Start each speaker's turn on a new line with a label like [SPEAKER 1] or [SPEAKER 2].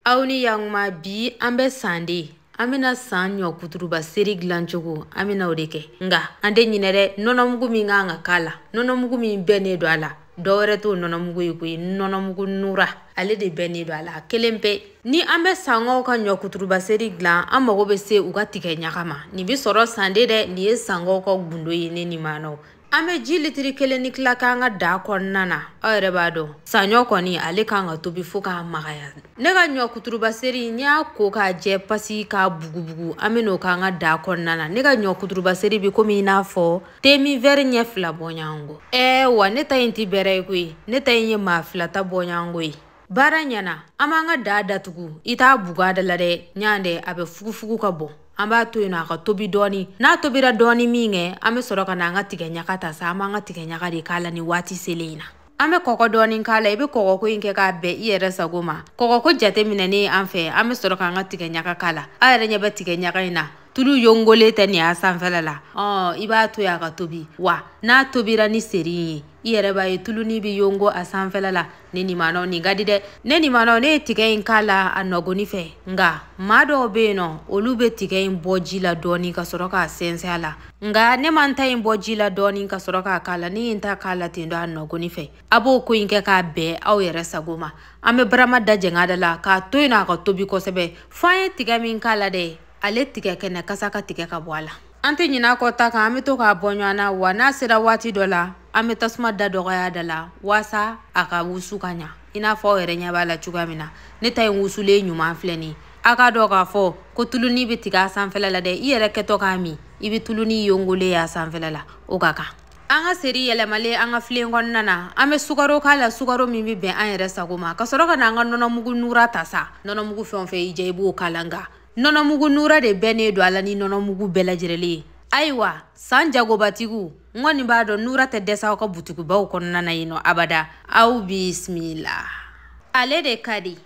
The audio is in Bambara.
[SPEAKER 1] Aw ni yakuma bi an bɛ Sande, an bɛna san ɲɔ kuturuba seri dilancogo, an bɛna o de kɛ. Nka an tɛ ɲinɛ dɛ, nɔnɔmugu min kan ka k'a la, nɔnɔmugu min bɛnnen don a la, dɔwɛrɛ t'o nɔnɔmugu ye koyi, nɔnɔmugu nura ale de bɛnnen don a la kelen pe. Ni an bɛ sankaw ka ɲɔ kuturuba seri dilan, an mago bɛ se u ka tigɛ ɲaga ma. Nin bɛ sɔrɔ Sande dɛ, nin ye sankaw ka gundo ye. Ne ni maanaw, an bɛ ji litiri 1 ni tila k'an ka da kɔnɔna na. Aw yɛrɛ b'a dɔn saɲɔ kɔni ale kan ka tobi fo k'a magaya. Ne ka ɲɔ kuturuba seri, n'i y'a ko k'a jɛ pasi k'a bugubugu, an bɛ n'o k'an ka da kɔnɔna na. Ne ka ɲɔ kuturuba seri bɛ komi i n'a fɔ temi wɛri ɲɛ 2 bɔɲɔgɔnko. Ɛɛ wa ne ta in tɛ bɛrɛ ye koyi, ne ta in ye maa 2 ta bɔɲɔgɔnko ye. Baara ɲɛna, an b'an ka da datugu, i t'a bugu a da la dɛ, ɲan dɛ, a bɛ fugufugu ka bɔn. An b'a to yen nɔ a ka tobi dɔɔni. N'a tobira dɔɔni min kɛ, an bɛ sɔrɔ ka na an ka tigɛ ɲaga ta sa. An b'an ka tigɛ ɲaga de k'a la ni waati selen in na. An bɛ kɔgɔ dɔɔni k'a la. I bɛ kɔgɔko in kɛ k'a bɛn i yɛrɛ sago ma. Kɔgɔko jateminɛnen an fɛ, an bɛ sɔrɔ k'an ka tigɛ ɲaga k'a la. Aw yɛrɛ ɲɛ bɛ tigɛ ɲaga in na, tulu yongolen tɛ nin y'a sanfɛla la. I b'a to yen a ka tobi. Wa n'a tobira ni seri in ye, i yɛrɛ b'a ye tuluni bɛ yongo a sanfɛla la. Ne ni maanaw, nin ka di dɛ. Ne ni maanaw, ne ye tigɛ in k'a la a nɔgɔni fɛ. Nka maa dɔw bɛ yen nɔ, olu bɛ tigɛ in bɔ ji la dɔɔni ka sɔrɔ k'a sɛnsɛn a la. Nka ne ma n ta in bɔ ji la dɔɔni ka sɔrɔ k'a k'a la, ne ye n ta k'a la ten dɔ a nɔgɔni fɛ. A b'o ko in kɛ k'a bɛn aw yɛrɛ sago ma. An bɛ barama da jɛngɛ da la k'a to yen nɔ a ka tobi kosɛbɛ. Fo an ye tigɛ min k'a la dɛ, ale tigɛ kɛnɛ kasa ka tigɛ ka bɔ a la. An tɛ ɲinɛ a kɔ ta kan, an bɛ to k'a bɔ ɲɔgɔn na. Wa n'a sera waati dɔ la, an bɛ tasuma da dɔgɔya da la waasa a ka wusu ka ɲa. I n'a fɔ aw yɛrɛ ɲɛ b'a la cogoya min na, ne ta in wusulen ɲuman filɛ nin ye. A k'a dɔn k'a fɔ ko tuluni bɛ tigɛ a sanfɛla la dɛ. I yɛrɛ kɛtɔ k'a min, i bɛ tuluni yongolen y'a sanfɛla la, o ka kan. An ka seri yɛlɛmalen an ka filen kɔnɔna na, an bɛ sukaro k'a la, sukaro min bɛ bɛn an yɛrɛ sago ma, ka sɔrɔ ka na an ka nɔnɔmugu nura ta sa. Nɔnɔmugu fɛn o fɛn y'i diya, i b'o k'a la, nka nɔnɔmugu nura de bɛnnen don a la ni nɔnɔmugu bɛɛ lajɛlen ye. Ayiwa san jagobatigiw, n kɔni b'a dɔn nura tɛ dɛsɛ aw ka butigibaw kɔnɔna na yen nɔ abada. Aw bisimila, ale de ka di.